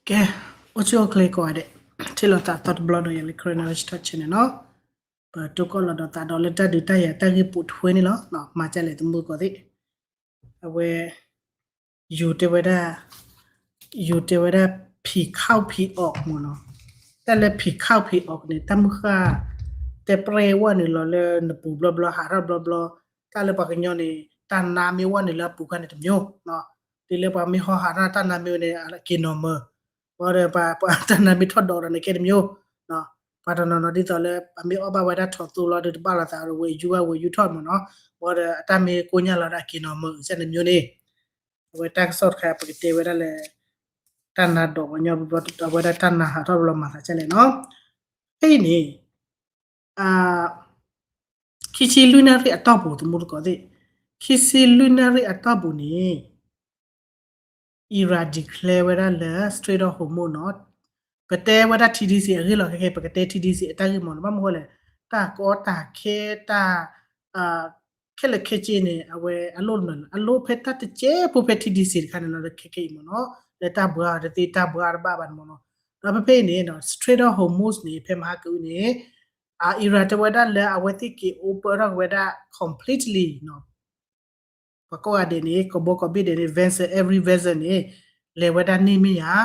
ကဲ, အိၣ်ဆူၣ်အိၣ်ချ့ကိးဂၤဒဲး, ထံၣ်လိာ်သးသီတဘျီဒီး ယၤလၢ Karen Knowledge Talk Channel န့ၣ်နီၤ, ပတိၢ်ကီၢ်လီၤဒီးသးဒီးလၢတၢ်ဒုးတၢ်ယၤတၢ်ဂ့ၢ်ပိာ်ထွဲန့ၣ်လီၤ. မၤကလဲၣ် သမူသကိးသ့ၣ်, အဝဲ ယိၤတဲဝဲဒၣ်, ယိၤတဲဝဲဒၣ် ဖံးခီၣ်ဖံးအီၣ် မ့ၢ်နီၤ, တၢ်လၢဖံးခီၣ်ဖံးအီၣ်န့ၣ် တၢ်မုၢ်ဃၢ် တဲပြဲၢ်ဝဲနုာ်လီၤလၢနပူၤဘျီဘျီ ဟးထီၣ်ဘျီဘျီ, တၢ်လၢပှၤကညီန့ၣ် တၢ်နါမ့ၢ်ဝဲနုာ်လၢအပူၤခါန့ၣ်တမျိုး, ဒ်လၢပှၤမ့ၢ်ဟီဟးထီၣ်တၢ်နါမ့ၢ်ဝဲန့ၣ် က့ၤနီၢ်မၢၢ်, ဘၣ်ဒီးပှၤတၢ်နါမ့ၢ်ထီၣ်ဒိးဒီးန့ၣ်ကဲတမျိုး, ပှၤတနီၤနီၤဒ်သိးလၢ ပှၤမ့ၢ်အီၣ်ဘၣ်ဝဲဒၣ်ထိၣ်သူလီၤဒီးတဘၣ်လိာ်သးဒီးဝဲယူၢ်ဝဲဝဲယူၢ်ထီၣ်မ့ၢ်နီၤ, ဘၣ်ဒီးအတၢ်မ့ၢ်ကိညၢ်လီၤဒီးအက့ၤနီၢ်မၢၢ် ကဲတမျိုးန့ၣ် အဝဲတၢ်ကစီၣ်တခါ ပကတဲဝဲဒၣ်လၢ တၢ်နါဒိးပှၤကညီဘျီဘျီ အဝဲဒၣ်တၢ်နါဟးထီၣ်ဘျီမၤသးကလဲၣ်နီၤ, ဖဲအံၤန့ၣ် ခံဆံလွံၢ်နၣ်ရံၣ်အတီၢ်ပူၤ သမူသကိးသ့ၣ်, ခံဆံလွံၢ်နၣ်ရံၣ်အတီၢ်ပူၤန့ၣ် Iran declare ဝဲဒၣ်လၢ Strait of Hormuz နီၤ, ပတဲဝဲဒၣ် T D C အဂ့ၢ်လီၤ ခဲကဲ ပကတဲ T D C အတၢ်ဂ့ၢ်မ့ၢ်နီၤ, ဘၣ်မနုၤဃိလဲၣ်, တၢ်ကီတၢ်ခဲ တၢ် ခဲလၢာ်ခဲဆ့န့ၣ် အဝဲအလိၣ်တမံၤလီၤ, အလိၣ်ဖဲတၢ်တကဲဖိဖဲ T D C တခါန့ၣ်လီၤ, လၢခဲကဲအံၤမ့ၢ်နီၤ, လၢတၢ်ဘှါအီၤတသ့ တၢ်ဘှါအီၤတဘၣ်ဘၣ်န့ၣ်မ့ၢ်နီၤ, ဒီးဖဲဖဲအံၤန့ၣ် Strait of Hormuz န့ၣ် ဖဲမဟါကအုန့ၣ် Iran တဲဝဲဒၣ်လၢအဝဲသ့ၣ်က့ၤ open ထီၣ်က့ၤဝဲဒၣ် completely နီၤ ပှၤကိးဂၤဒဲးန့ၣ် ကိးဘီကိးဘ့ၣ်ဒဲးန့ၣ် vessel, every vessel န့ၣ် လဲၤဝဲဒၣ်န့ၢ်မ့ၢ်ဧါ,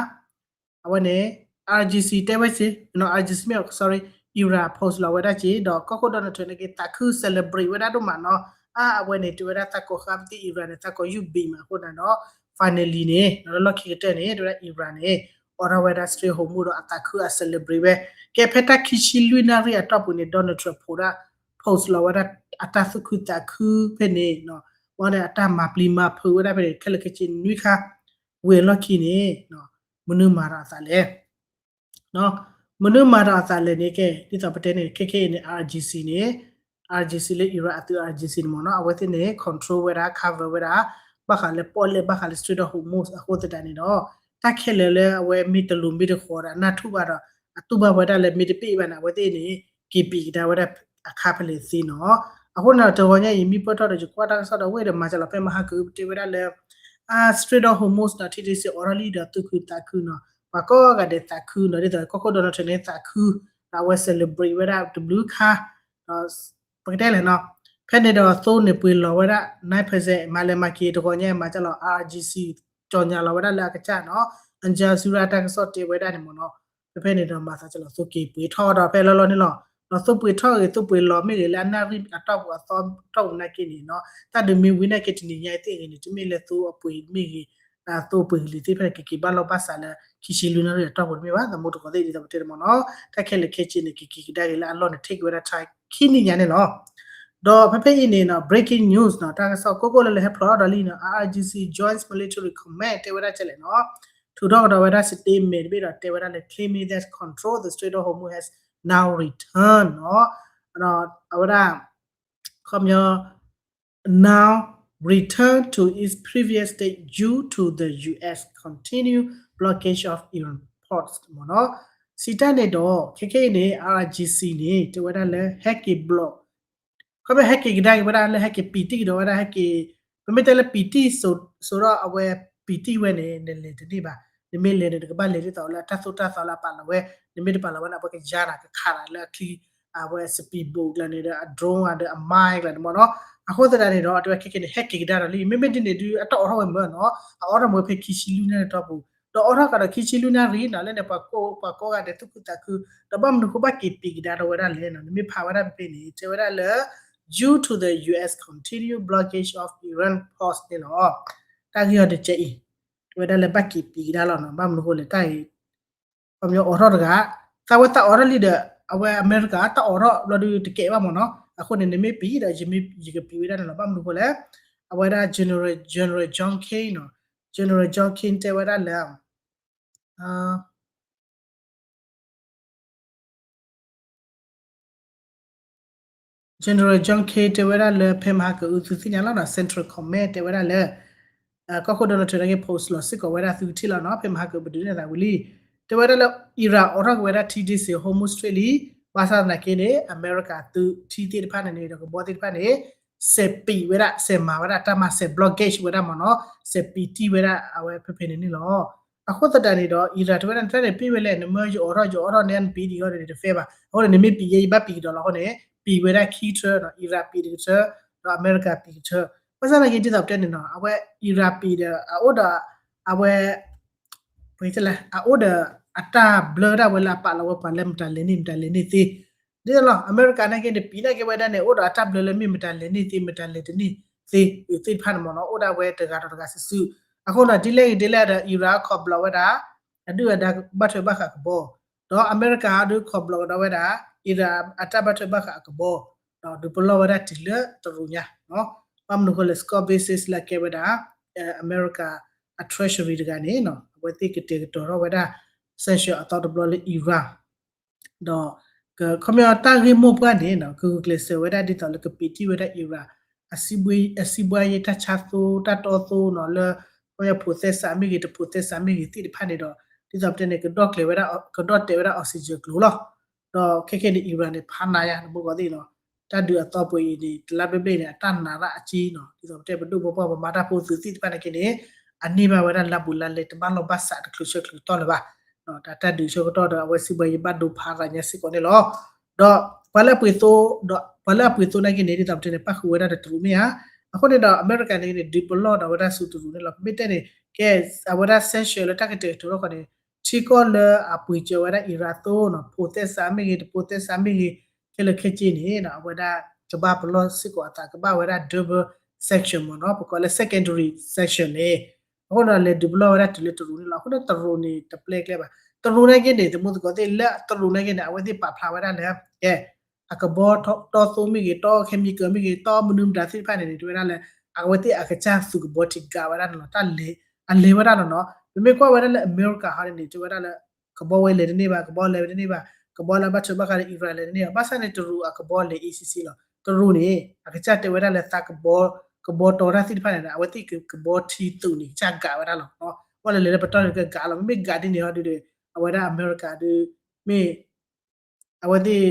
အဝဲန့ၣ် IRGC တဲဝဲက့ၤ, နီၤ IRGC မ့ၢ် sorry, Iran post လီၤဝဲဒၣ်က့ၤ, ဒီးကီၢ်ခိၣ် Donald Trump န့ၣ်က့ၤ သးခု celebrate ဝဲဒၣ်ဒိၣ်မးနီၤ, အါ အဝဲန့ၣ် တဲဝဲဒၣ်သးကိးဃါပသံ Iran န့ၣ် သးကိးယုၢ်ဘံးမးအဃိန့ၣ်ဒီး finally န့ၣ် လၢလီၢ်ခံကတၢၢ်န့ၣ် တဲဝဲဒၣ် Iran န့ၣ် အိးထီၣ်ဝဲဒၣ် Strait Hormuz ဒီးအသးခုအ celebrate ဝဲ, ကဲဖဲတၢ်ခံဆံလွံၢ်နၣ်ရံၣ်အတီၢ်ပူၤန့ၣ် Donald Trump ဖိးဒၣ် post လီၤဝဲဒၣ်အတၢ်သူၣ်ခုသးခုဖဲန့ၣ်, ဝဲန့ၣ်အတၢ်မၤပျံၤမၤဖုးဝဲဒၣ်ဖဲန့ၣ် ခဲလၢာ်ခဲဆ့နွံခါ, ဝံၤအလီၢ်ခံန့ၣ် မနုၤမၤဒီးအသးလဲၣ်, မနုၤမၤဒီးအသးလဲၣ်န့ၣ် ကဲ ဒ်သိးပတဲန့ၣ် ခဲကဲအံၤန့ၣ် IRGC န့ၣ် IRGC လၢ Iran အသုး IRGC န့ၣ်မ့ၢ်နီၤ, အဝဲသ့ၣ်န့ၣ် control ဝဲဒၣ် cover ဝဲဒၣ် ဘၣ်ဃးလၢပီၣ်လဲၣ် ဘၣ်ဃးလၢ Strait of Hormuz အဃိသတးန့ၣ်ဒီး တၢ်ခဲလၢာ်လၢအဝဲမ့ၢ်တလူၤမ့ၢ်တဃီၤဒီး နၢ်ထူၣ်ဘၣ်ဒီး အတူၢ်ဘၣ်ဝဲဒၣ်လၢမ့ၢ်တဘ့ၣ်ဘၣ်န့ၣ် အဝဲသ့ၣ်န့ၣ် က့ၤပံးကဒါဝဲဒၣ်အခါဖဲလဲၣ်သ့နီၤ, အဃိန့ၣ်ဒီးတဂီၤညါအံၤ မ့ၢ်ပၢၢ်ထီၣ်ဒီး ယကွၢ်တၢ်ကစီၣ်ဒီး ဝဲဒီးမၤစၢၤလီၤဖဲမဟါကအု ပတဲဝဲဒၣ်လၢ Strait of Hormuz ဒီး T D C အိးထီၣ်လံဒီးသူၣ်ခုသးခုနီၤ, ပှၤကိးဂၤဒဲးသးခုနီၤ, ဒ်သိးကီၢ်ခိၣ် Donald Trump န့ၣ်သးခု, ဒီးအဝဲ celebrate ဝဲဒၣ်တဘျုးခါ, ပကတဲလဲၣ်နီၤ, ဖဲန့ၣ်ဒီးသိန့ၣ်ပှ့ၤလီၤဝဲဒၣ် nine percent မၤလဲၤမၤက့ၤတဂီၤညါအံၤ မၤစၢၤလီၤ IRGC ကၠီၣ်ညါလီၤဝဲဒၣ်လၢအကစၢ်နီၤ, Al Jazeera တၢ်ကစီၣ်တဲဝဲဒၣ်န့ၣ်မ့ၢ်နီၤ, ဖဲဖဲန့ၣ်ဒီးမၤသးစၢၤလီၤ သိက့ၤပှ့ၤထီၣ်ဒီးဖဲလီၤလီၤန့ၣ်လီၤ, ဒီးသိပှ့ၤထီၣ်ဂ့ၤ သိပှ့ၤလီၤမ့ၢ်ဂ့ၤ လၢအနၣ်ရံၣ်အတီၢ်ပူၤအသီတီၢ်ပူၤနာ်က့န့ၣ်နီၤ, တၢ်ဒုးမ့ၢ်ဝံၤနာ်က့တနံၤညါအံၤသ့ၣ်ဂ့ၤန့ၣ် တမ့ၢ်လၢသိအပှ့ၤမ့ၢ်ဂ့ၤ, သိပှ့ၤကလံၤသ့ၣ်ဖဲန့ၣ် ကက့ၤဘၣ်လီၢ်ဘၣ်စးလၢ ခံဆံလွံၢ်နၣ်ရံၣ်အတီၢ်ပူၤတမ့ၢ်ဘၣ်, သမူသကိးသ့ၣ်ဒ်သိးပတဲန့ၣ်မ့ၢ်နီၤ, တၢ်ခဲလၢာ်ခဲဆ့န့ၣ် ကက့ၤကဒါက့ၤလၢအလီၢ်န့ၣ် take ဝဲဒၣ်ထါခံနံၣ်ညါန့ၣ်လီၤ. ဒီးဖဲဖဲအံၤန့ၣ်နီၤ breaking news နီၤ, တၢ်ကစီၣ်ကိၢ်ကိၢ်လၢလၢဟဲဖျိးထီၣ်ဒီးလံနီၤ, IRGC Joint Military Command တဲဝဲဒၣ်ကဲလဲၣ်နီၤ, ထုးထီၣ်ကဒီးဝဲဒၣ် statement တဘ့ၣ်ဒီးတဲဝဲဒၣ်လၢ claiming that control the Strait of Hormuz has now returned နီၤ, အဝဲဒၣ် ခီပညီ now return to its previous state due to the U S continue blockage of Iran ports မ့ၢ်နီၤ, စံးတၢ်န့ၣ်ဒီး ခဲကဲအံၤန့ၣ် IRGC န့ၣ် တဲဝဲဒၣ်လၢဟဲက့ၤ block ခီဖျိဟဲက့ၤကဒါက့ၤဝဲဒၣ်လၢဟဲက့ၤပံာ်တံၢ်ကဒီးဝဲဒၣ်ဟဲက့ၤ, ပမ့ၢ်တဲလၢပံာ်တံၢ်စိဒီးအဝဲပံာ်တံၢ်ဝဲန့ၣ် နလဲၤတန့ၢ်ဘၣ်, နမ့ၢ်လဲၤန့ၣ် နကဘၣ်လဲၤဒ်သိးလၢအတၢ်သိၣ်တၢ်သီလၢအပာ်လီၤဝဲ, နမ့ၢ်တပာ်လီၤဝဲန့ၣ် အဝဲကယါနၤကခးနၤလၢအချံ, အဝဲ speedboat ကျါန့ၣ်ဒီး အ drone ဒီးအ mine ကျါန့ၣ်မ့ၢ်နီၤ, အဃိသတးန့ၣ်ဒီး တဲဝဲခဲကဲန့ၣ် ဟဲက့ၤကဒါဒီးလံ, မ့မ့ၢ်ဒ်န့ၣ်ဒုးအတၢ်အိးထီၣ်ဝဲမ့ၢ်နီၤ, အအိးထီၣ်မ့ၢ်ဖဲခံဆံလွံၢ်နၣ်ရံၣ်အတီၢ်ပူၤ, ဒီးအိးထီၣ်ကဒီးခံဆံလွံၢ်နၣ်ရံၣ်နီၤ, လၢန့ၣ် ပှၤကိးဂၤဒဲးသူၣ်ခုသးခု, ဒီးဘၣ်မနုၤဃိဘၣ်က့ၤပံာ်ကဒါဒီးဝဲဒၣ်လဲၣ်နီၤ, နမ့ၢ်ဖးဝဲဒၣ်ဖဲဖဲန့ၣ် တဲဝဲဒၣ်လၢ due to the U S continue blockage of Iran ports န့ၣ်လီၤ. တၢ်ဂ့ၢ်အီၤတကဲအံၤ, တဲဝဲဒၣ်လၢဘၣ်က့ၤပံာ်ကဒါလီၤနီၤ, ဘၣ်မနုၤဃိလဲၣ် တၢ်အံၤ ခီပညီအိးထီၣ်တဂၤ, သးဝဲသးအိးထီၣ်လံဒီး အဝဲအမဲရကၤတၢ်အိးထီၣ်ဘျီဒုးတကဲဘၣ်မ့ၢ်နီၤ, အဃိန့ၣ် နမ့ၢ်ပံာ်ဒီး ယကပံာ်ဝဲဒၣ်န့ၣ်လီၤ, ဘၣ်မနုၤဃိလဲၣ်, အဝဲဒၣ် General, General John Kerry နီၤ General John Kane တဲဝဲဒၣ်လၢ General John Kane တဲဝဲဒၣ်လၢ ဖဲမဟါကအု သုသ့ၣ်ညါလီၤနီၤ Central Command တဲဝဲဒၣ်လၢ ကီၢ်ခိၣ် Donald Trump န့ၣ်က့ post လီၤစ့ၢ်ကီးဝဲဒၣ် သုကထံၣ်လီၤနီၤ ဖဲမဟါကအု ပဒုးနဲၣ်သးဝံၤလံ တဲဝဲဒၣ်လၢ Iran အိးထီၣ်က့ၤဝဲဒၣ်ထံဒ့စ့ Hormuz Strait လံ ဘၣ်ဆၣ်သနာ်က့န့ၣ် အမဲရကၤသုးထံသ့ၣ်တဖၣ်န့ၣ်န့ၣ်ဒီးကဘီသ့ၣ်တဖၣ်န့ၣ် စဲးပံးဝဲဒၣ် စဲးမၤဝဲဒၣ် တၢ်မၤစဲး blockade ဝဲဒၣ်မ့ၢ်နီၤ စဲးပံးတံၢ်ဝဲဒၣ်အဝဲဖဲဖဲန့ၣ်န့ၣ်လီၤ. အဃိသတးန့ၣ်ဒီး Iran တဲဝဲဒၣ် နတၢ်န့ၣ်ပံးဝဲလဲၣ် နမၢယအိးထီၣ် ယအိးထီၣ်န့ၢ်နပံးဒံးအီၤန့ၣ် တဖဲဘၣ် အဃိန့ၣ် နမ့ၢ်ပံးယဲ ယဘၣ်ပံးကဒီးလီၤအဃိန့ၣ် ပံးဝဲဒၣ်ခံထၢနီၤ Iran ပံးတကထၢ ဒီးအမဲရကၤပံးကထၢ ဘၣ်ဆၣ်သနာ်က့ဒ်သိးပတဲန့ၣ်နီၤ အဝဲ Iran ပံးဒီး အအိၣ်ဒီး အဝဲ ပှဲၤလၢ အအိၣ်ဒီးအတၢ်ဘျၢဒၣ်ဝဲလၢအပာ်လီၤဝဲပှၤလၢမတၤလဲၤန့ၢ် မတၤလဲၤန့ၢ်သ့ ဒ်သိးလီၤ အမဲရကၤနာ်က့န့ၣ် ပံးနာ်က့ဝဲဒၣ်န့ၣ် အိၣ်ဒီးအတၢ်ဘျၢလၢမ့ၢ်မတၤလဲၤန့ၢ်သ့ မတၤလဲၤတန့ၢ်သ့ သ့ၣ်တဖၣ်န့ၣ်မ့ၢ်နီၤ အိၣ်ဒၣ်ဝဲတဂၤဒီးတဂၤစုာ်စုာ် အဃိဒီးဒ်လဲၣ်ဂ့ၤဒ်လဲၣ်ဒီး Iran ခီးဘျီးဝဲဒၣ် အဒုၣ်အဒါဘၣ်ထွဲဘၣ်ဃးကဘီ ဒီးအမဲရကၤဒုးခီးဘျီးကဒီးဝဲဒၣ် Iran အတၢ်ဘၣ်ထွဲဘၣ်ဃးအကဘီ ဒီးဒုးပလီၢ်ဝဲဒၣ်တုၤလၢတရူးညါ ဘၣ်မနုၤအဃိလဲၣ် Scott Bessent လၢအကဲဝဲဒၣ် အမဲရကၤ အ treasury တဂၤန့ၣ် အဝဲသ့ၣ်ကတဲာ်ကတီၤထီၣ်ဝဲဒၣ် sanction အသီတဘျီလၢ Iran ဒီး ခီပညီတၢ်ဂ့ၢ်မိၢ်ပှၢ်န့ၣ် ကဂုာ်ကျဲးစၢးဝဲဒၣ်ဒ်သိးလၢကပံးတံၢ်ဝဲဒၣ် Iran အ စီးပွားရေး တၢ်ဆါသိတၢ်တီသိနီၤ လၢ ခီပညီဖိးသဲစးမ့ၢ်ဂ့ၤ တဖိးသဲစးမ့ၢ်ဂ့ၤသ့ၣ်တဖၣ်န့ၣ်ဒီး ဒ်သိးပတဲန့ၣ် ကဒီၣ်ကျဲၤဝဲဒၣ် ကဒီၣ်တဲာ်ဝဲဒၣ် oxygen ကျိၤလီၤ. ဒီးခဲခဲန့ၣ် Iran န့ၣ် ဖးနးယါ နမူကီၢ်သ့ၣ်နီၤ တၢ်ဒုးအသီပှဲၤအံၤန့ၣ် တလါဘျဲၣ်ဘျဲၣ်န့ၣ် အတၢ်နာ်ရၣ်အက့နီၤ ဒ်သိးပတဲပဒိၣ်ပပှၢ်ပမၤတၢ်ဖိသုးသ့ၣ်တဖၣ်န့ၣ်က့န့ၣ် အန့ၢ်ဘၣ်ဝဲဒၣ်လါဘူးလါလဲတဘၣ်လိာ်ဘၣ်စးတချုးဆၢချုးကတီၢ်လၢၤဘၣ် တၢ်တၢ်ဒုးဆၢကတီၢ်ဒီး အဝဲစံးဘၣ်ယဘၣ်ဒိဖးရၤညါစ့ၢ်ကီးန့ၣ်လီၤ. ဒီးပှၤလၢအပှ့ၤသိ ဒီးပှၤလၢအပှ့ၤသိနာ်က့န့ၣ် ဒ်သိးပတဲန့ၣ် ပၣ်ဃုာ်ဝဲဒၣ်ဒီးတရူးမ့ၢ်ဧါ. အဃိန့ၣ်ဒီး အမဲရကၤန့ၣ်န့ၣ် ဒုးပလီၢ်ဒီးဝဲဒၣ်ဆူတရူးန့ၣ်လီၤ. ပမ့ၢ်တဲန့ၣ် ကဲ အဝဲဒၣ် sanction လၢတၢ်ကတဲာ်ကတီၤထီၣ်ဃီန့ၣ် ထံကီၢ်လၢအပှ့ၤစၢၤဝဲဒၣ် Iran သိနီၤ ဖိးသဲစးမ့ၢ်ဂ့ၤ တဖိးသဲစးမ့ၢ်ဂ့ၤ ခဲလၢာ်ခဲဆ့န့ၣ် အဝဲဒၣ်ကဘၣ်ပလီၢ်စ့ၢ်ကီးအသး ကဘၣ်ဝဲဒၣ် double sanction မ့ၢ်နီၤ ပကိးလၢ secondary sanction န့ၣ် အဃိဒီးလဲၤဒုးပလီၢ်ဝဲဒၣ်တုၤလၢတရူးန့ၣ်လီၤ. အဃိန့ၣ်တရူးန့ၣ် တပျဲကျဲဘၣ်. တရူးနာ်က့န့ၣ် သမူသကိးသ့ၣ်လၢတရူးနာ်က့န့ၣ် အဝဲသ့ၣ်ပာ်ဖျါဝဲဒၣ်လၢ ကဲ အကဘီတီသိမ့ၢ်ဂ့ၤ တီခဲမံကၢမ့ၢ်ဂ့ၤ တီမနုၤမတၤသ့ၣ်တဖၣ်န့ၣ်န့ၣ် တဲဝဲဒၣ်လၢ အဝဲသ့ၣ်အကစၢ်သုးကဘီထံးကးဝဲဒၣ်န့ၣ်လီၤ. တၢ်လဲၤ အလဲၤဝဲဒၣ်လီၤနီၤ. ပမ့ၢ်ကွၢ်ဝဲဒၣ်လၢအမဲရကၤဟီန့ၣ်န့ၣ် တဲဝဲဒၣ်လၢ ကဘီဝဲလဲၤတန့ၢ်ဘၣ် ကဘီလဲၤတန့ၢ်ဘၣ် ကဘီလၢဘၣ်ထွဲဘၣ်ဃးဒီး Iran လဲၤတန့ၢ်ဘၣ်. ဘၣ်ဆၣ်န့ၣ်တရူးအကဘီလဲၤ A C C လီၤ. တရူးန့ၣ် အကစၢ်တဲဝဲဒၣ်လၢသးကဘီ ကဘီတီတၢ်သ့ၣ်တဖၣ်န့ၣ် အဝဲသ့ၣ်ကဘီထံးသုးန့ၣ် ကစၢ်ကးဝဲဒၣ်လီၤ. ဘၣ်လၢလဲၤလၢပတီၢ်န့ၣ်ကကးလီၤ. မ့မ့ၢ်ကးဒ်န့ၣ်ဟီဒုးဒီး အဝဲဒၣ်အမဲရကၤဒုး မ့ၢ် အဝဲသ့ၣ်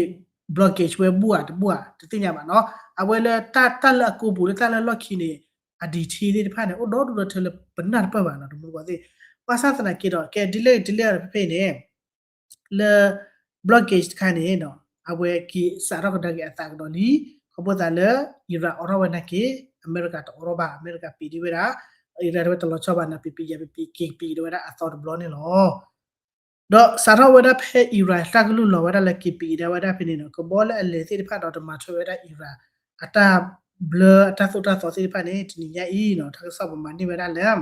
blockade ဝဲဘူၣ်ဧါတဘူၣ်ဧါ တသ့ၣ်ညါဘၣ်နီၤ. အဝဲလၢတၢ်လၢအကိာ်ပူၤလၢတၢ်လၢလီၢ်ခံန့ၣ် အ detail သ့ၣ်တဖၣ်န့ၣ် အိၣ်ဒီဒူၣ်ဒီထၢလၢပနၢ်တပၢၢ်ဘၣ်နီၤ တမူတကိးသ့ၣ်. ဘၣ်ဆၣ်သနာ်က့ဒီး ကဲဒ်လဲၣ်ဒ်လဲၣ်ဖဲဖဲန့ၣ် လၢ blockade တခါန့ၣ် အဝဲက့ၤစးထီၣ်ကဒါက့ၤအသးကဒီးလံ ခီဖျိသးလၢ Iran အိးထီၣ်ဝဲနာ်က့ အမဲရကၤတအိးထီၣ်ဘၣ် အမဲရကၤပံးဒံးဝဲဒၣ် Iran တဝဲတလီၤဆီဘၣ်န့ၣ် ပံးပံးယၤပံးပံးက့ၤပံးကဒီးဝဲဒၣ်အသီတဘျီန့ၣ်လီၤ. ဒီးစးထီၣ်ဝဲဒၣ်ဖဲ Iran တၢ်ကလုၢ်လီၤဝဲဒၣ်လၢက့ၤပံးကဒါဝဲဒၣ်ဖဲန့ၣ်နီၤ ကဘီလၢအလဲၤသ့ၣ်တဖၣ်ဒီးတမၤထွဲဝဲဒၣ် Iran အတၢ်ဘျၢအတၢ်သိၣ်တၢ်သီသ့ၣ်တဖၣ်န့ၣ် တနံၤညါအံၤနီၤ တၢ်ကစီၣ်ပမၤန့ၢ်ဝဲဒၣ်လၢ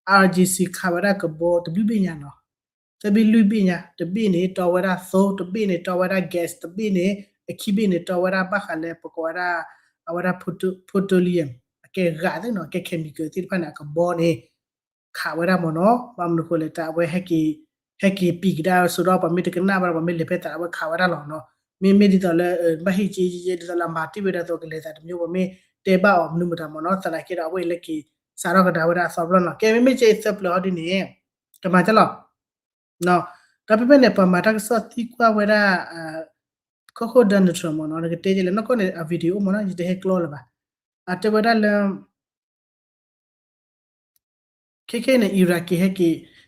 I R G C ခးဝဲဒၣ်ကဘီတဘ့ၣ်ဘ့ၣ်ညါနီၤ သၢဘ့ၣ်လွံၢ်ဘ့ၣ်ညါ တဘ့ၣ်န့ၣ်တီဝဲဒၣ်သိ တဘ့ၣ်န့ၣ်တီဝဲဒၣ် gas တဘ့ၣ်န့ၣ် အခံဘ့ၣ်န့ၣ်တီဝဲဒၣ်ဘၣ်ဃးလၢပကိးဝဲဒၣ် အဝဲဒၣ် petroleum အကဲဂာ်သ့ၣ်နီၤ အကဲ chemical သ့ၣ်တဖၣ်န့ၣ် အကဘီန့ၣ် ခးဝဲဒၣ်မ့ၢ်နီၤ ဘၣ်မနုၤဃိလဲၣ် တၢ်အဝဲ ဟဲက့ၤပံးကဒါစိဒီး ပှၤမ့ၢ်တကနၣ်ဘၣ်ဒီး ပှၤမ့ၢ်လဲၤဖဲသးအဝဲခးဝဲဒၣ်လီၤနီၤ မ့မ့ၢ်ဒ်သိးလၢ ဘၣ်ဟ့ၣ်က့ယဲဒ်သိးလၢအမၤတ့ၢ်ဝဲဒၣ်သိးကလဲၤသးတမံၤ ပှၤမ့ၢ်တဲဘၣ်အီၤမနုၤမတၤမ့ၢ်နီၤ သနာ်က့ဒီးအဝဲအံၤလၢက့ၤ စးထီၣ်ကဒါဝဲဒၣ်အသီတဘျီနီၤ ကဲမ့မ့ၢ်ကဲအံၤသၢပျၢၤဟီဒ်န့ၣ် ကမၤကလီၤ ဒီးဖဲဖဲန့ၣ် ပှၤမၤတၢ်ကစီၣ်သံကွၢ်ဝဲဒၣ် ကီၢ်ခိၣ် Donald Trump မ့ၢ်နီၤ နကတဲကလဲၣ် နီၢ်ကီၢ်န့ၣ် အ video အိၣ်မ့ၢ်နီၤ ယတဟဲကျီလၢၤဘၣ် အတဲဝဲဒၣ်လၢ ခဲခဲန့ၣ် Iran က့ၤ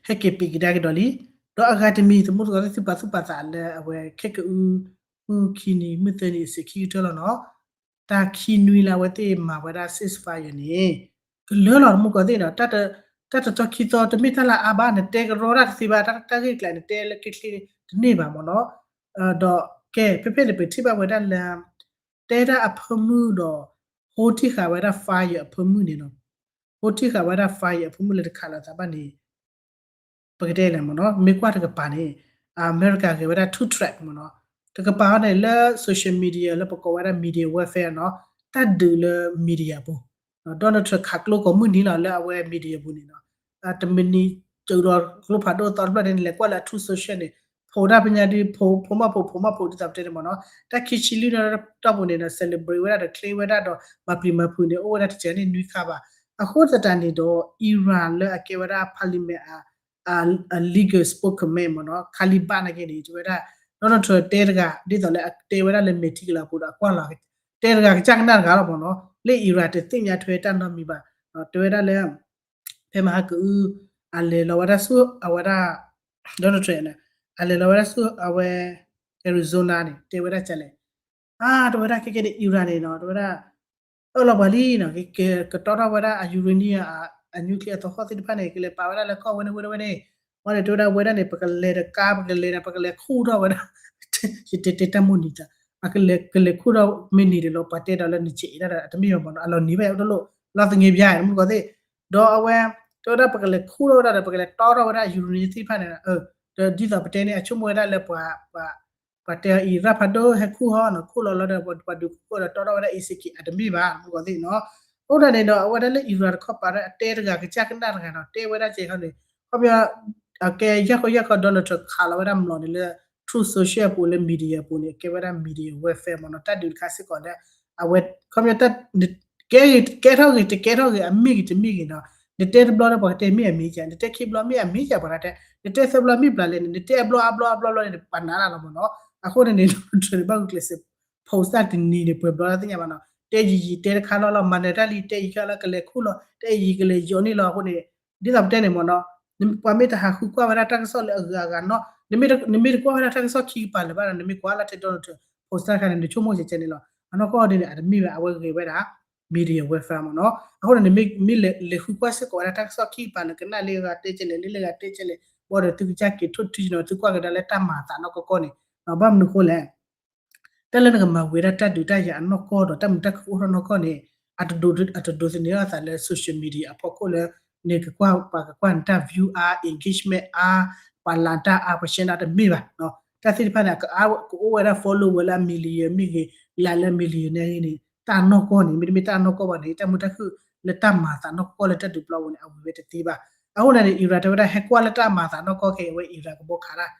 ဟဲက့ၤပံးကဒါကဒီးလံ ဒီးအဂၤတမံၤ သမူသကိးသ့ၣ်သုပာ်သူၣ်ပာ်သးလၢအဝဲခဲကအု မုၢ်ခံနံၤ မုၢ်သၢနံၤအစ့ၤခံကတၢၢ်လီၤနီၤ တၢ်ခံနွံလၢအဝဲသ့ၣ်မၤဝဲဒၣ် ceasefire န့ၣ် ကလၢလီၤတမူသကိးသ့ၣ်နီၤ တၢ်တတီခံသီတမ့ၢ်တၢ်လၢအါဘၣ် နတဲကရီတၢ်တသ့ဘၣ် တၢ်ဂ့ၢ်ကျါ နတဲလၢကျ့ကျ့တန့ၢ်ဘၣ်မ့ၢ်နီၤ ဒီးကဲ ဖဲဖဲန့ၣ် ပထံၣ်ဘၣ်ဝဲဒၣ်လၢ တဲဒၣ်အဖၢမုၢ်ဒီး ဟိထံၣ်ဃာ်ဝဲဒၣ် fire အဖၢမုၢ်န့ၣ်နီၤ ဟိထံၣ်ဃာ်ဝဲဒၣ် fire အဖၢမုၢ်လၢတခးလိာ်သးဘၣ်န့ၣ် ပကတဲလဲၣ်မ့ၢ်နီၤ မ့ၢ်ကွၢ်တကပၤန့ၣ် အမဲရကၤဂဲၤဝဲဒၣ် two track မ့ၢ်နီၤ တကပၤန့ၣ် လၢ social media လၢပကိးဝဲဒၣ် media warfare နီၤ တၢ်ဒုးလၢ media ပူၤ Donald Trump ခးကျိကိးမုၢ်နံၤလီၤ လၢအဝဲ media ပူၤန့ၣ်နီၤ တမံးနံး တုၤဒီးကျိဖးဒိၣ်သီတဖျၢၣ်န့ၣ် လဲၤကွၢ်လၢအ Truth Social န့ၣ် ဖိးတၢ်ပညါဒ် ဖိးမၢ်ဖိး ဖိးမၢ်ဖိး ဒ်သိးပတဲန့ၣ်မ့ၢ်နီၤ တၢ်ခံဆံလွံၢ်နီၤတီၢ်ပူၤန့ၣ်ဒီး celebrate ဝဲဒၣ်ဒီး claim ဝဲဒၣ်ဒီး မၤပျံၤမၤဖုးန့ၣ် အိၣ်ဝဲဒၣ်တစဲးန့ၣ်နွံခါဘၣ်. အဃိသတးန့ၣ်ဒီး Iran လၢအကဲဝဲဒၣ် parliament အ legal spokesman မ့ၢ်နီၤ Khalibaf နာ်က့န့ၣ် တဲဝဲဒၣ် Donald Trump တဲတဂၤ ဒ်သိးလၢအတဲဝဲဒၣ်လၢမဲာ်ထံကလၤပူၤဒီးအကွၢ်လီၤ တဲတဂၤကစၢ်ကနၣ်တဂၤလီၤမ့ၢ်နီၤ လၢ Iran တသ့ၣ်ညါထွဲတၢ်နီတမံၤဘၣ် တဲဝဲဒၣ်လၢ ဖဲမဟါကအု အလဲၤလီၤဝဲဒၣ်ဆူအဝဲဒၣ် Donald Trump န့ၣ် အလဲၤလီၤဝဲဒၣ်ဆူအဝဲ Arizona န့ၣ် တဲဝဲဒၣ်ကလဲၣ် အါ တဲဝဲဒၣ်ခဲကဲန့ၣ် Iran န့ၣ်နီၤ တဲဝဲဒၣ် အၢၣ်လီၤပှၤလံနီၤ ကကတီထီၣ်ဝဲဒၣ်အ uranium အ nuclear အသဟီၣ်သ့ၣ်တဖၣ်န့ၣ် ကလဲၤပာ်ဝဲဒၣ်လၢကီၢ်ဝဲန့ၣ်ဝဲန့ၣ်ဝဲန့ၣ် ဝဲန့ၣ်တဲဝဲဒၣ်ဝဲဒၣ်န့ၣ် ပကလဲၤတကါ ပကလဲၤန့ၣ် ပကလဲၤခူၣ်ထီၣ်ဝဲဒၣ် ယတဲတဲတၢ်မိၢ်နံၤတၢ် အကလဲၤ ကလဲၤခူၣ်ထီၣ်မ့ၢ်န့ၢ်ဒံးလီၤ ပှၤတဲဒီးလၢနစဲးအံၤဒၣ်ဒီး အတမ့ၢ်ဘၣ်မ့ၢ်နီၤ အလီၤနံၤဘၣ်ယၤတလိၣ် လီၤသင့ၤဘၣ်ယၤ မုၢ်ကီၢ်သ့ၣ် ဒီးအဝဲ တဲဝဲဒၣ်ပကလဲၤခူၣ်ထီၣ်ဝဲဒၣ်ဒီး ပကလဲၤတီထီၣ်ဝဲဒၣ် uranium သ့ၣ်တဖၣ်န့ၣ် ဒီးဒ်သိးပတဲန့ၣ် အဆိကမိၣ်ဝဲဒၣ်လၢပှၤ ပှၤတဲအံၤ ရၣ်ဖးဒိၣ်ဟဲခူၣ်ဟီနီၤ ခူၣ်လီၤလီၤဒီး ပှၤဒုးခူၣ်ဒီးတီထီၣ်ဝဲဒၣ် အံၤစ့က့ၤ အတမ့ၢ်ဘၣ် မုၢ်ကီၢ်သ့ၣ်နီၤ အဃိဒၣ်န့ၣ်ဒီး အဝဲဒၣ်လၢ Iran တခီပၤဒၣ် အတဲတဂၤကစၢ်ကနၣ်တဂၤနီၤ တဲဝဲဒၣ်ကဲခီန့ၣ် ခီပညီ အကဲယၢ်ဃီယၢ်ဃီ Donald Trump ခးလီၤဝဲဒၣ်မျိာ်န့ၣ်လၢ Truth Social အပူၤလၢ media အပူၤန့ၣ် အကဲဝဲဒၣ် media warfare မ့ၢ်နီၤ တၢ်ဒုးတခါစ့ၢ်ကီးလၢ အဝဲ ခီပညီ ကဲထီၣ်ဂ့ၤ တကဲထီၣ်ဂ့ၤ အမ့ၢ်ဂ့ၤတမ့ၢ်ဂ့ၤနီၤ နတဲတဘျီဒီးပှၤကတဲမ့ၢ်အမ့ၢ်ကဲ နတဲခံဘျီမ့ၢ်အမ့ၢ်ကဲ ပှၤကတဲ နတဲသၢဘျီမ့ၢ်ဘျးလဲၣ်န့ၣ် နတဲအဘျီအဘျီအဘျီဘျီန့ၣ် ပှၤနာ်လၢလီၤမ့ၢ်နီၤ အဃိန့ၣ်န့ၣ် Donald Trump န့ၣ် ဘၣ်ဂုာ်ကျဲးစၢး post တၢ်တနံၤန့ၣ် ပှဲၤဘျီတၢ်သ့ၣ်ညါဘၣ်နီၤ တဲယံာ်ယံာ် တဲတခါလီၤလီၤ မၤနၢၤတၢ်လံ တဲယံာ်ခါလီၤ ကလဲၤခူၣ်လီၤ တဲယံာ်ကလဲၤယိးန့ၢ်လီၤ အဃိန့ၣ် ဒ်သိးပတဲန့ၣ်မ့ၢ်နီၤ ပှၤမ့ၢ်တဟးဃုကွၢ်ဝဲဒၣ်တၢ်ကစီၣ်လၢအဂၤအဂၤနီၤ နမ့ၢ်တကွၢ်ဝဲဒၣ်တၢ်ကစီၣ်ခံကပၤလၢၤဘၣ်ဒီး နမ့ၢ်ကွၢ်လၢထဲ Donald Trump post တၢ်တခါန့ၣ် နဆိကမိၣ်ကဲကဲန့ၣ်လီၤ အနီၢ်ကီၢ်ဒ်န့ၣ် အတမ့ၢ်ဘၣ် အဝဲဂ့ၤဝဲဒၣ် media warfare မ့ၢ်နီၤ အဃိန့ၣ် နမ့ၢ်လဲၤဃုကွၢ်စ့ၢ်ကီးဝဲဒၣ်တၢ်ကစီၣ်ခံကပၤန့ၣ် ကနၣ်လၢအဂၤတဲကဲလဲၣ် လၢလၢအဂၤတဲကဲလဲၣ် ဘၣ်ဒီးသုကစၢ်က့ၤထိၣ်ထံနီၤ သုကွၢ်ကဒါလၢတၢ်မၤအသးနီၢ်ကီၢ်ကီၢ်န့ၣ် ဘၣ်မနုၤဃိလဲၣ် တၢ်လၢနကမၤဝံၤဒၣ်တၢ်ဒုးတၢ်ယၤအနီၢ်ကီၢ်ဒီး တၢ်မုာ်တၢ်ခုၣ်အိၣ်ထီၣ်နီၢ်ကီၢ်န့ၣ် အတဒိးသန့ၤအသးလၢ social media အဖီခိၣ်လၢ နကကွၢ်ပှၤကကွၢ်နတၢ် view အါ engagement အါ ပှၤလၤတၢ်အါ ပှၤ share တၢ်တမ့ၢ်ဘၣ် တၢ်သ့ၣ်တဖၣ်န့ၣ် ကအိၣ်ဝဲဒၣ် follow ဝဲလၢအ million မ့ၢ်ဂ့ၤ လၢလၢ million န့ၣ်ဂ့ၤန့ၣ် တၢ်နီၢ်ကီၢ်န့ၣ် မ့တမ့ၢ်တၢ်နီၢ်ကီၢ်ဘၣ်န့ၣ် တၢ်မုာ်တၢ်ခုၣ်လၢတၢ်မၤသးနီၢ်ကီၢ်လၢတၢ်ဒုးပျီပူၤန့ၣ် အဝံၤဝဲတသ့ဘၣ်. အဃိန့ၣ်န့ၣ် Iran တဲဝဲဒၣ် ဟဲကွၢ်လၢတၢ်မၤသးနီၢ်ကီၢ်ခဲအံၤ အဝဲ Iran ကဘီခးတၢ်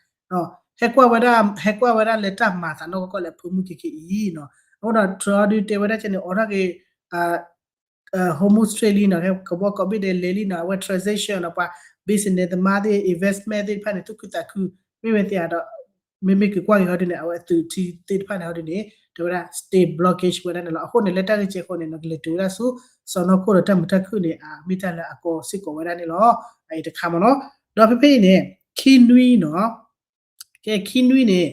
ဟဲကွၢ်ဝဲဒၣ် ဟဲကွၢ်ဝဲဒၣ်လၢတၢ်မၤသးနီၢ်ကီၢ်လၢအဖိမုၣ်က့ၤက့ၤအံၤနီၤ. အဃိဒီး Trump ဒုးတဲဝဲဒၣ်ကဲန့ၣ် အိးထီၣ်က့ၤ Hormuz Strait လံနီၤ, ကဘီကိးဘ့ၣ်ဒဲးလဲၤလံနီၤ, အဝဲ transaction နီၤ, ပှၤ business သမားသ့ၣ် investment သ့ၣ်တဖၣ်န့ၣ် သူၣ်ခုသးခု မ့ၢ်ဝဲသ့ၣ်ဧါဒီး မ့မ့ၢ်က့ၤကွၢ်က့ၤဟီဒ်န့ၣ် အဝဲအသုးထံသ့ၣ်တဖၣ်န့ၣ်ဟီဒ်န့ၣ် တဲဝဲဒၣ် state blockade ဝဲဒၣ်န့ၣ်လီၤ. အဃိန့ၣ် လၢတၢ်ဂ့ၢ်ကဲဃိန့ၣ် နကလဲၤတုၤဝဲဒၣ်ဆူ စီၢ်နီၤခိၣ်ဒီးတၢ်မုာ်တၢ်ခုၣ်န့ၣ် အမ့ၢ်တၢ်လၢအကီစ့ၢ်ကီးဝဲဒၣ်န့ၣ်လီၤ. အအံၤတခါမ့ၢ်နီၤ. ဒီးဖဲဖဲအံၤန့ၣ် ခံနွံနီၤ ကဲခံနွံန့ၣ်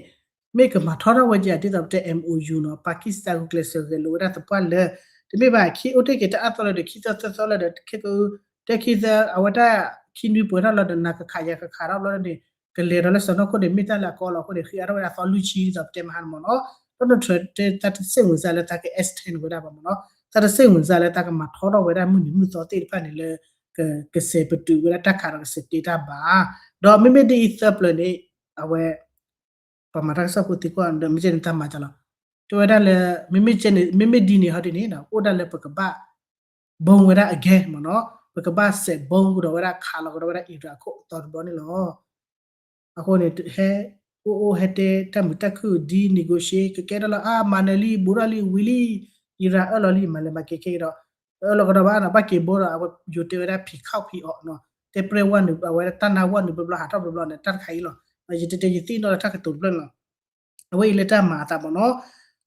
မ့ၢ်ကမၤထီထီၣ်ဝဲက့ၤ ဒ်သိးပတဲ MOU နီၤ, Pakistan ဂုာ်ကျဲးစၢးဂဲၤလိာ်ဝဲဒၣ်သပှၢ်လၢ တမ့ၢ်ဘၣ် ခံအိၣ်တ့ၢ်က့ၤတၢ်အါသီလၢဒီး ခံသၢသၢသီလၢဒီး ခဲက တဲခံသၢ အဝဲတၢ်ခံနွံပှဲၤထီၣ်လီၤဒီး နၤကခးယၤကခးထီၣ်ဘျီန့ၣ် ကလဲၤဒီးလၢစီၢ်နီၤခိၣ်န့ၣ် မ့ၢ်တၢ်လၢအကီလီၤအဃိန့ၣ် ဃ့အါထီၣ်ဝဲဒၣ်သီလွံၢ်ဆံ ဒ်သိးပတဲမဟါန့ၣ်မ့ၢ်နီၤ. ဒီး Trump တဲတၢ်တစ့ၣ်ဝင်စၢ်လၢတၢ်က extend ဝဲဒၣ်ဘၣ်မ့ၢ်နီၤ. တၢ်တစ့ၣ်ဝင်စၢ်လၢတၢ်ကမၤထီထီၣ်ဝဲဒၣ်မုၢ်နံၤမုၢ်သီသ့ၣ်တဖၣ်န့ၣ်လၢ ကစဲးပတုာ်ဝဲဒၣ်တၢ်ခးဒီးကစဲးတ့တၢ်ဘၣ်. ဒီးမ့မ့ၢ်ဒ်အံၤသၢပျၢၤန့ၣ် အဝဲ ပှၤမၤတၢ်ကစီၣ်ဖိသံကွၢ်ဒီး မ့ၢ်ကဲန့ၣ်တၢ်မၤကလီၤ. တဲဝဲဒၣ်လၢ မ့မ့ၢ်ဒ်န့ၣ်ဟီဒ်န့ၣ် အိၣ်ဒၣ်လၢပကဘၣ် bomb ဝဲဒၣ် again မ့ၢ်နီၤ, ပကဘၣ်စဲး bomb ကဒီးဝဲဒၣ်ခးလီၤကဒီးဝဲဒၣ် Iran အခိၣ်အသီတဘျီန့ၣ်လီၤ. အဃိန့ၣ် ဟဲ အိၣ်အိၣ်ဟဲတဲတၢ်မုာ်တၢ်ခုၣ်ဒ် negotiate ကကဲထီၣ်လၢ အါ မၤနၢၤလံ ဘူးထီၣ်လံ ဝံၤလံ Iran အၢၣ်လီၤလံ မၤလဲၤမၤက့ၤခဲက့ၤဒီး အၢၣ်လီၤကဒီးဘၣ်နီၤ ဘၣ်က့ၤဘိဒီး အဝဲယိၤတဲဝဲဒၣ်ဖံးခီၣ်ဖံးအီၣ်နီၤ, တဲပြဲဝဲနုာ် အဝဲတၢ်နါဝဲနုာ်ဘျီဘျီ ဟးထီၣ်ဘျီဘျီန့ၣ် တၢ်တခါအံၤလီၤ. ယတဲတဲယသ့ၣ်နီၣ်လၢတၢ်ကတိၤတဖျၢၣ်န့ၣ်လီၤ. အဝဲအံၤလၢတၢ်မၤအသးမ့ၢ်နီၤ.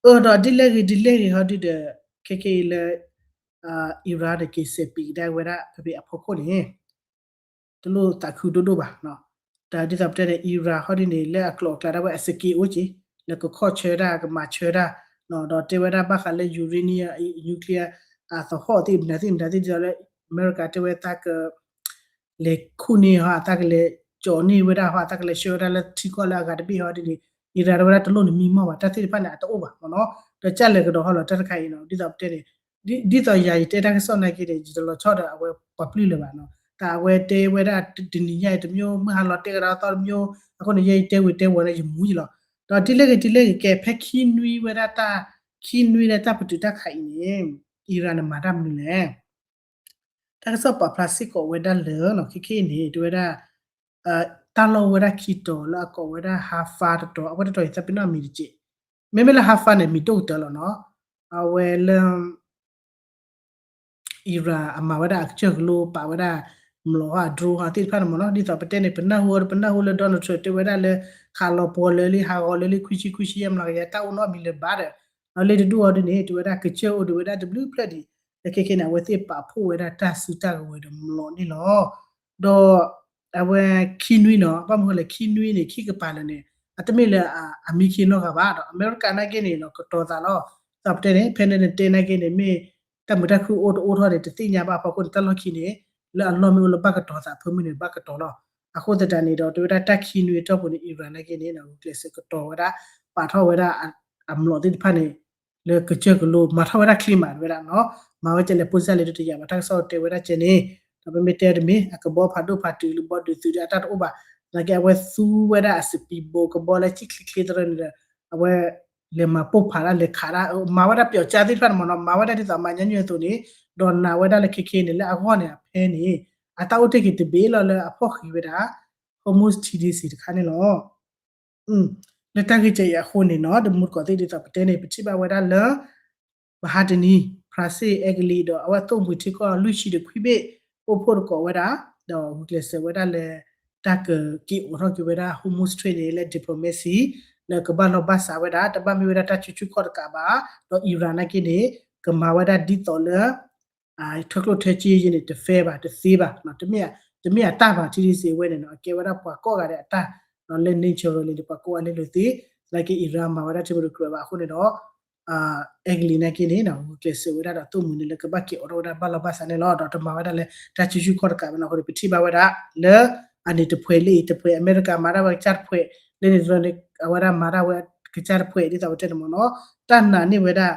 အၢ ဒီးဒ်လဲၣ်ဂ့ၤဒ်လဲၣ်ဂ့ၤဟီဒ်ဒီး ခဲက့ၤအံၤလၢ Iran န့ၣ် က့ၤစဲးပံးကဒါဝဲဒၣ်ဖဲဖဲအဖီခိၣ်န့ၣ် တလိၣ်သးခုဒိၣ်ဒိၣ်ဘၣ်. တၢ်ဒ်သိးပတဲန့ၣ် Iran ဟီဒ်န့ၣ် လၢအကျိၤအကျဲဒၣ်ဝဲအစက့အိၣ်က့ၤ လၢကခီၣ်ဆၢတၢ် ကမၤဆၢတၢ် ဒီးတဲဝဲဒၣ်ဘၣ်ဃးလၢ uranium nuclear အသဟီၣ်သ့ၣ်မတၤသ့ၣ်မတၤသ့ၣ်ဒ်သိးလၢ အမဲရကၤတဲဝဲသးက လဲၤခူၣ်န့ၢ်ဟီ အသးကလဲၤကၠီၤန့ၢ်ဝဲဒၣ်ဟီ အသးကလဲၤဆှၢဝဲဒၣ်လၢထံကီၢ်လၢအဂၤတဘ့ၣ်ဟီဒ်န့ၣ် Iran တဲဝဲဒၣ်တလိၣ်နမံမီၢ်ဘၣ် တၢ်သ့ၣ်တဖၣ်န့ၣ် အတအိၣ်ဘၣ်မ့ၢ်နီၤ. ဒီးကၢ်လဲၤကဒီးဟီလီၤတၢ်တခါအံၤနီၤ ဒ်သိးပတဲန့ၣ် ဒ်သိးယၤယတဲတၢ်ကစီၣ်နာ်က့န့ၣ် ယတလီၤဆီဒီးအဝဲပှၤပျုၢ်လၢၤဘၣ်နီၤ. တၢ်အဝဲတဲဝဲဒၣ်တနံၤညါအံၤတမျိုး မုၢ်ဟါလီၤတဲကဒီးသီတမျိုး အဃိန့ၣ် ယဲယတဲဝံၤတဲဝီၤန့ၣ် ယမူယလီၤ. ဒီးဒ်လဲၣ်ဂ့ၤဒ်လဲၣ်ဂ့ၤ ကဲဖဲခံနွံဝဲဒၣ်တၢ် ခံနွံလၢတၢ်ပတုာ်တၢ်ခးအံၤန့ၣ် Iran န့ၣ်မၤတၢ်မနုၤလဲၣ်. တၢ် တၢ်ကစီၣ်ပာ်ဖျါစ့ၢ်ကီးဝဲဒၣ်လၢနီၤ ခဲခဲအံၤန့ၣ် တဲဝဲဒၣ် တၢ်လီၢ်ဝဲဒၣ်ခံတီၤလၢအကိးဝဲဒၣ် Hafar တတီၤ အဝဲတတီၤအံၤသးပ့ၤနီၣ်အမံၤတက့ၢ်. မ့မ့ၢ်လၢ Hafar န့ၣ် မံၤဒိၣ်ကတၢၢ်လီၤနီၤ. အဝဲလၢ Iran အမၤဝဲဒၣ်အကစၢၢ်ကလိပာ်ဝဲဒၣ် မျိာ်ဟီ drone ဟီသ့ၣ်တဖၣ်န့ၣ်မ့ၢ်နီၤ ဒ်သိးပတဲန့ၣ် ပနၢ်ဟူအီၤ ပနၢ်ဟူလၢ Donald Trump တဲဝဲဒၣ်လၢ ခးလီၤပှီၤလၢလံ ဟးဂီၤလၢလံ ခွံဆံ ခွံဆံယဲၢ် မျးကယၤ တၢ်အိၣ်နီတမံၤလၢၤဘၣ်ဒီး လၢတဒူၣ်အီၤဒ်န့ၣ် တဲဝဲဒၣ်ကစၢၢ်အိၣ်ဒံးဝဲဒၣ်တဘျုးဖျၢၣ်ဒံး လၢခဲခဲန့ၣ် အဝဲသ့ၣ်ပာ်ဖှိၣ်ဝဲဒၣ်တၢ်စုတၢ်ကဝဲၤဒီးမျိာ်န့ၣ်လီၤ. ဒီး အဝဲခံနွံနီၤ ဘၣ်မနုၤဃိလဲၣ် ခံနွံန့ၣ် ခံကပၤလၢာ်န့ၣ် အတမ့ၢ်လၢအမံခ့နီတဂၤဘၣ်ဒီး အမဲရကၤနာ်က့န့ၣ်နီၤ ကတီၤသးလီၤ. ဒ်သိးပတဲန့ၣ် ဖဲန့ၣ်တဲနာ်က့န့ၣ် မ့ၢ်တၢ်မုာ်တၢ်ခုၣ်အိၣ်တအိၣ်ထီၣ်န့ၣ် တသ့ၣ်ညါဘၣ်အဖီခိၣ်န့ၣ် တၢ်လီၢ်ခံန့ၣ် လၢအလီၢ်မ့ၢ်အိၣ်လၢဘၣ်ကတီၤသး ဖၢမုၢ်န့ၣ် ဘၣ်ကတီၤလီၤ. အဃိသတးန့ၣ်ဒီး တဲဝဲဒၣ်တၢ်ခံနွံအတီၢ်ပူၤန့ၣ် Iran နာ်က့န့ၣ် ဂုာ်ကျဲးစၢးကတီၤဝဲဒၣ် ပာ်ထီၣ်ဝဲဒၣ် အမျိာ်သ့ၣ်တဖၣ်န့ၣ် လၢကစၢၢ်ကလိ မၤထီၣ်ဝဲဒၣ်ချ့မး တဲဝဲဒၣ်နီၤ မၤဝဲကဲလဲၣ် ပိၢ်စၢ်လၢဒုးတယာ်ဘၣ် တၢ်ကစီၣ်တဲဝဲဒၣ်ကဲန့ၣ် ဒီးပမ့ၢ်တဲတမံၤ အကဘီဖးဒိၣ်ဖးတုၤလၢဘီဒုးသုးဒီးအတၢ်တအိၣ်ဘၣ် နာ်က့အဝဲသူဝဲဒၣ်အ speedboat ကဘီလၢကံၣ်ချ့ချ့တရၢန့ၣ်ဒီး အဝဲ လဲၤမၤပိၢ်ဖးဒၣ်လဲၤခးဒၣ် မၤဝဲဒၣ်ပျီကၠါသ့ၣ်တဖၣ်န့ၣ်မ့ၢ်နီၤ မၤဝဲဒၣ်ဒ်သိးမၤညီနုၢ်အသိးန့ၣ် ဒီးနာ်ဝဲဒၣ်လၢခဲခဲန့ၣ် လၢအဂီၢ်န့ၣ်အဖဲန့ၣ် အတၢ်အိၣ်တ့ၢ်က့ၤတဘ့ၣ်လီၤလၢအဖီၣ်ဃံးဝဲဒၣ် Hormuz ထံဒ့စံးတခါန့ၣ်လီၤ. လၢတၢ်ဂ့ၢ်ကဲအံၤအဃိန့ၣ်နီၤ တမူတကိးသ့ၣ်ဒ်သိးပတဲန့ၣ် ပထံၣ်ဘၣ်ဝဲဒၣ်လၢ မဟါတနံၤ ဖရၣ်စ့ၣ် အဲကလံး ဒီးအဝဲသိၣ်မှံၤထံကီၢ်လွံၢ်ဆံဒီးခွံဘ့ၣ် အိၣ်ဖှိၣ်တကိးဝဲဒၣ် ဒီးဂုာ်ကျဲးစၢးဝဲဒၣ်လၢ တၢ်ကက့ၤအိးထီၣ်က့ၤဝဲဒၣ် Hormuz Strait န့ၣ် လၢ diplomacy လၢကဘၣ်လီၢ်ဘၣ်စးဝဲဒၣ် တဘၣ်မ့ၢ်ဝဲဒၣ်တၢ်စုဆူၣ်ခီၣ်တကးဘၣ် ဒီး Iran နာ်က့န့ၣ် ကမၤဝဲဒၣ်ဒ်သိးလၢ ထၢကျိၣ်ထၢစ့ယဲန့ၣ် တ fair ဘၣ် တသ့ဘၣ် တမ့ၢ်အတၢ်ဘၣ် ထံဒ့စံးဝဲန့ၣ်နီၤ အကဲဝဲဒၣ်ပှၤကိးဂၤဒဲးအတၢ် လၢ naturally န့ၣ် ပှၤကိးဂၤလၢလၢာ်သ့ နာ်က့ Iran မၤဝဲဒၣ်ထံမုၢ်တကြၢးဘၣ်အဃိန့ၣ်ဒီး အဲကလံးနာ်က့န့ၣ် ဂုာ်ကျဲးစၢးဝဲဒၣ်ဒီးသိၣ်မှံၤန့ၣ်လၢကဘၣ်က့ၤအိးထီၣ်ဝဲဒၣ်ဘၣ်လီၢ်ဘၣ်စးန့ၣ်လီၤ. ဒီးတမၤဝဲဒၣ်လၢတၢ်စုဆူၣ်ခီၣ်တကးဘၣ်နီၤ အဃိန့ၣ် ပထံၣ်ဘၣ်ဝဲဒၣ်လၢ အန့ၣ်တဖှဲးလၢအံၤတဖှဲး အမဲရကၤမၤတၢ်ဝဲကစၢ်တဖှဲး လၢန့ၣ်တရၢန့ၣ် အဝဲဒၣ်မၤတၢ်ဝဲကစၢ်တဖှဲး ဒ်သိးပတဲန့ၣ်မ့ၢ်နီၤ တၢ်နာ်န့ၢ်ဝဲဒၣ်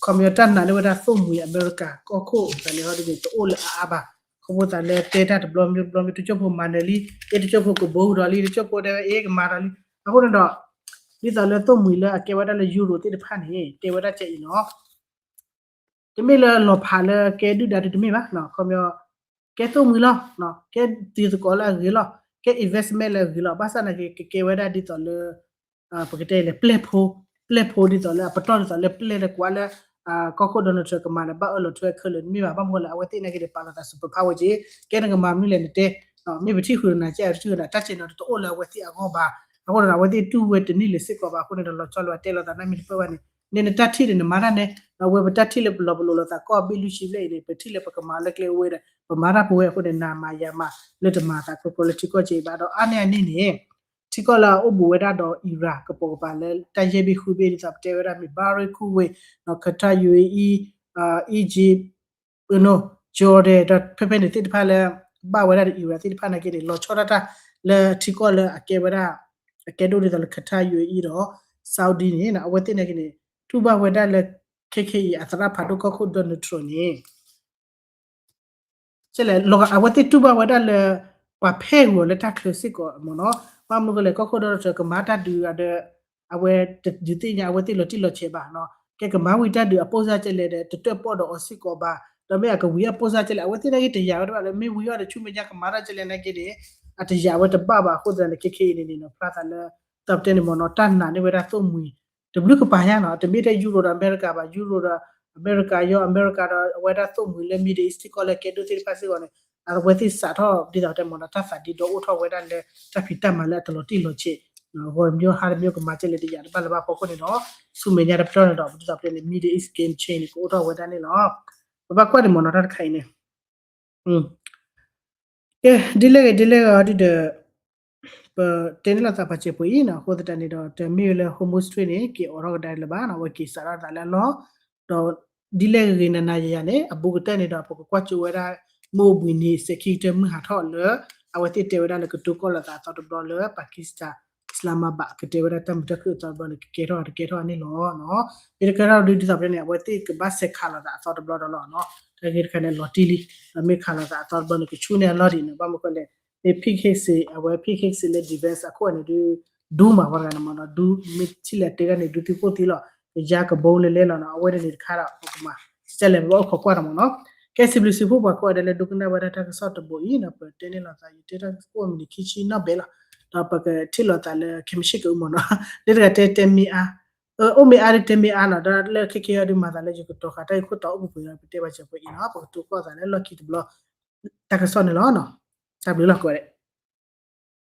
ခီပညီတၢ်နာ်န့ၢ်ဝဲဒၣ်သိၣ်မှံၤအမဲရကၤကီၢ်ခိၣ်သးန့ၣ်ဟီဒ်န့ၣ် တအိၣ်လၢအအါဘၣ်. ခီဖျိသးလၢတဲတၢ်တဘျီမ့ၢ်တဘျီမ့ၢ် တကၠိၢ်ဖိမၤနၢၤလံ တကၠိၢ်ဖိကဘိဒီးလံ တကၠိၢ်ဖိတဲဝဲအ့ကမၤဒီးလံ. အဃိန့ၣ်ဒီး ဒ်သိးလၢသိၣ်မှံၤလၢအကဲဝဲဒၣ်လၢ Europe သ့ၣ်တဖၣ်န့ၣ် တဲဝဲဒၣ်ကဲအံၤနီၤ တမ့ၢ်လၢလီၤဖးလၢကဲဒုၣ်ဒါဒုးတမ့ၢ်ဘၣ် ခီပညီ ကဲသိၣ်မှံၤလီၤ ကဲတံၤသကိးလၢအဂ့ၤလီၤ ကဲ investment လၢအဂ့ၤလီၤ ဘၣ်ဆၣ်နာ်က့ ကကဲဝဲဒၣ်ဒ်သိးလၢ ပကတဲလဲၣ် ပျဲၢ်ဖိ ပျဲၢ်ဖိဒ်သိးလၢအပတီၢ်ဒ်သိးလၢပျဲၢ်လၢကွၢ်လၢ ကီၢ်ခိၣ် Donald Trump ကမၤဒီးဘၣ်အၢၣ်လီၤထွဲခဲလၢာ်တမ့ၢ်ဘၣ် ဘၣ်မနုၤလၢအဝဲသ့ၣ်နာ်က့န့ၣ် ပာ်လီၤသး superpower က့ ကဲနကမၤမနုၤလဲၣ်နတဲ မ့ၢ်ပထံၣ်ဃုာ်နၤကဲ တထံၣ်ဃုာ်နၤတၢ်ကဲနီၤ တအိၣ်လၢအဝဲသ့ၣ်အဂီၢ်ဘၣ်. အဃိဒီးအဝဲသ့ၣ်တူၢ်ဝဲတန့ၢ်လၢၤစ့ၢ်ကီးဘၣ်အဃိန့ၣ်ဒီး လီၤဆီလၢအတဲလိာ်သးနီတမံၤတဖျၢၣ်ဘၣ်န့ၣ် နဲနတၢ်ထံၣ်န့ၣ် နမၤတၢ်နဲ ဒီးအဝဲပတၢ်ထံၣ်လၢပလီၤပလိာ်လိာ်သးကီၢ်ဘ့ၣ်လွံၢ်ဆံဘျဲၣ်အံၤန့ၣ် ပထံၣ်လၢပကမၤလၢကျဲအိၣ်ဝဲဒီး ပမၤတၢ်ပဝဲအဃိန့ၣ် နမၤယၤမၤ လၢတမၤသးကျိကျိလၢထံကီၢ်က့ဘၣ်ဒီး အါန့ၢ်အန့ၣ်န့ၣ် ထံကီၢ်လၢအအိၣ်ဘူးဝဲဒၣ်ဒီး Iran ကပိာ်ကပၤလၢတၢ်ယဲၢ်ဘ့ၣ်ဃုဘ့ၣ် ဒ်သိးပတဲဝဲဒၣ်မ့ၢ် Bahrain Kuwait Qatar UAE Egypt Jordan ဒီးဖဲဖဲန့ၣ်သ့ၣ်တဖၣ်လၢ ဘၣ်ဝဲဒၣ်ဒီး Iran သ့ၣ်တဖၣ်နာ်က့န့ၣ် လီၤဆီဒၣ်တၢ်လၢထံကီၢ်လၢအကဲဝဲဒၣ် အကဲဒိၣ်ဒ်သိးလၢ Qatar UAE ဒီး Saudi န့ၣ် အဝဲသ့ၣ်နာ်က့န့ၣ် တူၢ်ဘၣ်ဝဲဒၣ်လၢ ခဲခဲအံၤအသရၣ်ဖးဒိၣ်ကီၢ်ခိၣ် Donald Trump န့ၣ် ကဲလဲၣ် အဝဲသ့ၣ်တူၢ်ဘၣ်ဝဲဒၣ်လၢ ပှၤဖဲးဂီၤလၢတၢ်ချၢစ့ၢ်ကီးမ့ၢ်နီၤ, ဘၣ်မနုၤဃိလဲၣ် ကီၢ်ခိၣ် Donald Trump ကမၤတၢ်ဒုးဒီး အဝဲတဒုးသ့ၣ်ညါ အဝဲသ့ၣ်လီၤတံၢ်လီၤဆဲးဘၣ်နီၤ, ကဲကမၤဝံၤတၢ်ဒုးအပိၢ်စၢ်ကဲလဲၣ်ဒီး တတၢၣ်ပီၣ်ဒီးအီၤစ့ၢ်ကီးဘၣ်, ဒီးမ့ၢ်အကဝံၤအပိၢ်စၢ်ကဲလဲၣ် အဝဲသ့ၣ်နာ်က့တယာ်ဝဲတဘၣ်လၢ မ့ၢ်ဝံၤအီၤဒီးဆူမဲာ်ညါကမၤတၢ်ကဲလဲၣ်နာ်က့န့ၣ် အတယာ်ဝဲတဘၣ်ဘၣ်အဃိသတးန့ၣ် ခဲခဲအံၤန့ၣ်နီၤ ဖျါသးလၢ တၢ်ပတဲန့ၣ်မ့ၢ်နီၤ တၢ်နာ်န့ၢ်ဝဲဒၣ်သိၣ်မှံၤ တဘျုးကပၤညါနီၤ, တမ့ၢ်ထဲ Europe ဒီးအမဲရကၤဘၣ်, Europe ဒီးအမဲရကၤယီၤ အမဲရကၤဒီးအဝဲဒၣ်သိၣ်မှံၤလၢ Middle East ထံကီၢ်လၢကဲဒိၣ်သ့ၣ်တဖၣ်စ့ၢ်ကီးန့ၣ် အဝဲသ့ၣ်စးထီၣ်ဒ်သိးတဲမ့ၢ်နီၤ တၢ်သးဒ့ဒီအိၣ်ထီၣ်ဝဲဒၣ်လၢတၢ်ဖံးတၢ်မၤလၢအတလီၤတံၢ်လီၤဆဲး, ဂီၤတမံၤဟါတမံၤကမၤကဲလဲၣ်တယာ်တဘၣ်လၢၤဘၣ်အဖီခိၣ်န့ၣ်ဒီး ဆူမဲာ်ညါတပတီၢ်န့ၣ်ဒီး ပဒ်သိးပတဲန့ၣ် Middle East game change န့ၣ် ကအိၣ်ထီၣ်ဝဲဒၣ်န့ၣ်လီၤ. ပဘၣ်ကွၢ်န့ၣ်မ့ၢ်နီၤ တၢ်တခါအံၤန့ၣ် ကဲ ဒ်လဲၣ်ဂ့ၤ ဒ်လဲၣ်ဂ့ၤအီၤဒ်ဒီး ပတဲန့ၢ်လိာ်သးပာ်စဲးပှဲၤအံၤနီၤ, အဃိသတးန့ၣ်ဒီး တမ့ၢ်ဝဲလၢ Hormuz Strait န့ၣ် က့ၤအိးထီၣ်ကဒါလၢၤဘၣ်နီၤ, အဝဲက့ၤစးထီၣ်သးလၢအလီၢ်, ဒီးဒ်လဲၣ်ဂ့ၤဂ့ၤနၤနၤယၤယၤန့ၣ် အဘူးကတၢၢ်န့ၣ်ဒီး ပကကွၢ်ကၠိဝဲဒၣ် မုၢ်အိၣ်ဘှံးနံၤ စဲးခံကတၢၢ်မုၢ်ဟးထီၣ်လၢ အဝဲသ့ၣ်တဲဝဲဒၣ်လၢကတိၤကီၢ်လိာ်သးအသီတဘျီလၢ Pakistan Islamabad ကတဲဝဲဒၣ်တၢ်မုာ်တၢ်ခုၣ်အသီတဘျီန့ၣ် ကကဲထီၣ်တကဲထီၣ်န့ၣ်လီၤ. မ့ၢ်တကဲထီၣ်ဒ်သိးပတဲန့ၣ် အဝဲသ့ၣ်ကဘၣ်ဆဲးခးလိာ်သးအသီတဘျီဒီးလီၤနီၤ, တၢ်ဂ့ၢ်တခါန့ၣ် လီၤတံၢ်လံ, ဒီးမ့ၢ်ခးလိာ်သးအသီတဘျီန့ၣ် ကဆူၣ်န့ၢ်အလီၢ်ဒံးန့ၣ် ဘၣ်မနုၤဃိလဲၣ်, မ့ၢ် Pete Hegseth အဝဲ Pete Hegseth လၢ defense အခိၣ်န့ၣ်ဒုး ဒူမးဝဲတဂၤန့ၣ်မ့ၢ်နီၤ, ဒူမ့ၢ်ထံၣ်လဲၣ်တဲဒၣ်န့ၣ် ဒူသံခိၣ်သံလီၤ, ကယါကဘီလဲၤလဲၤလီၤနီၤ, အဝဲန့ၣ်တခါဒီး ပကမၤ ကစၢ်လဲၣ် ပဘၣ်အိၣ်ခိးကွၢ်တမ့ၢ်နီၤ, ကဲ စံးဘျုးစံးဖှိၣ်ပှၤကိးဂၤဒဲးလၢဒိကနၣ်ဝဲဒၣ်တၢ်ကစီၣ်တဘိအံၤနီၤ, ပတဲန့ၢ်လိာ်သး ယတဲတၢ်ကစီၣ်အိၣ်မံးနံးခံဆံနီၣ်ဘဲလီၤ, ဒီးပကထံၣ်လိာ်သးလၢ ခဲမုၢ်ဆ့ၣ်ကအိၣ်မးနီၤ, လၢတဂၤတဲတဲမ့ၢ်အါ, အိၣ်မ့ၢ်အါဒီးတဲမ့ၢ်အါနီၤ, ဒီးလၢခဲကဲအံၤဒုးမၤသးလၢယကတီၤဃာ်တၢ်ဂ့ၢ်ခိၣ်တီအိၣ်ပူၤပူၤဒီး ပတဲဘၣ်စၢၤပှဲၤအံၤနီၤ, ပကတိၤကီၢ်သးလၢလီၢ်ခံတဘျီ တၢ်ကစီၣ်န့ၣ်လီၤ. တၢ်ဘျုးလီၤကိးဂၤဒဲး.